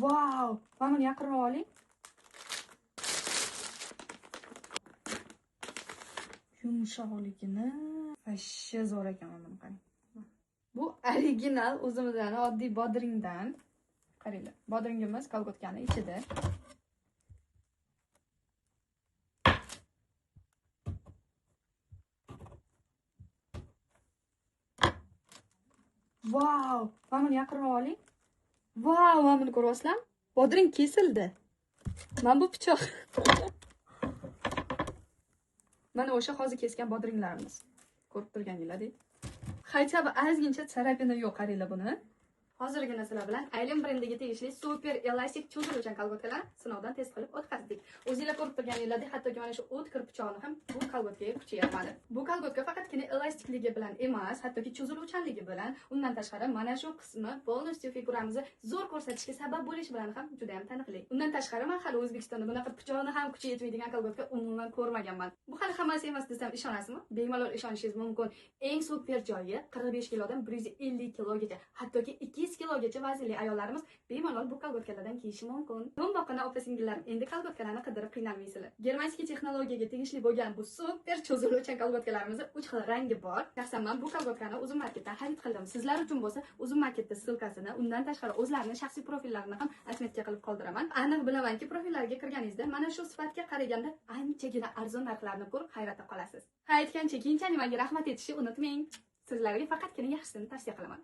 Vau! Mana buni yaqinroq oling. Yumshoqligini vashsha zo'r ekan, mana buni qarang. Bu original o'zimizning oddiy bodringdan. Qaranglar, bodringimiz kolgotkani ichida. Vau! Mana buni yaqinroq oling. Vau, mana buni ko'ryapsizlarmi? Bodring kesildi. Mana bu pichoq. Mana o'sha hozir kesgan bodringlarimiz. Ko'rib turganinglardek. Хотя бы ozgincha tsarapina yo'q, qaranglar buni. Hozirgina sizlar bilan Ailen brendiga tegishli super elastik cho'ziluvchan kolgotkalar sinovdan test qilib o'tkazdik. O'zinglar ko'rib turganinglardek, hattoki mana shu o'tkir pichoqni ham bu kolgotkaga kuchi yetmadi. Bu kolgotka faqatgina elastikligi bilan emas, hattoki cho'ziluvchanligi bilan, undan tashqari mana shu qismi полностью figuramizni zo'r ko'rsatishga sabab bo'lishi bilan ham juda ham taniqli. Undan tashqari men hali O'zbekistonda bunaqa pichoqni ham kuchi yetmaydigan kolgotka umuman ko'rmaganman. Bu hali hammasi emas desam ishonasizmi? Bemalol ishonishingiz mumkin. Eng super joyi 45 kilodan 150 kilogacha, hattoki 200 kilogacha vaznli ayollarimiz bemalol bu kolgotkalardan kiyishi mumkin. Do'mboqini opa-singillarim, endi kolgotkalarni qidirib qiynalmaysizlar. Germanskiy texnologiyaga tegishli bo'lgan bu super cho'ziluvchan kolgotkalarimizni 3 xil rangi bor. Shaxsan men bu kolgotkani Uzum Marketdan xarid qildim. Sizlar uchun bo'lsa Uzum Marketda ссылкасini, undan tashqari o'zlarining shaxsiy profillarini ham отметка qilib qoldiraman. Aniq bilamanki, profillarga kirganingizda mana shu sifatga qaraganda anchagina arzon narxlarni ko'rib hayratda qolasiz. Ha, aytgancha, keyinchalik menga rahmat aytishni unutmang. Sizlarga faqatgina yaxshisini tavsiya qilaman.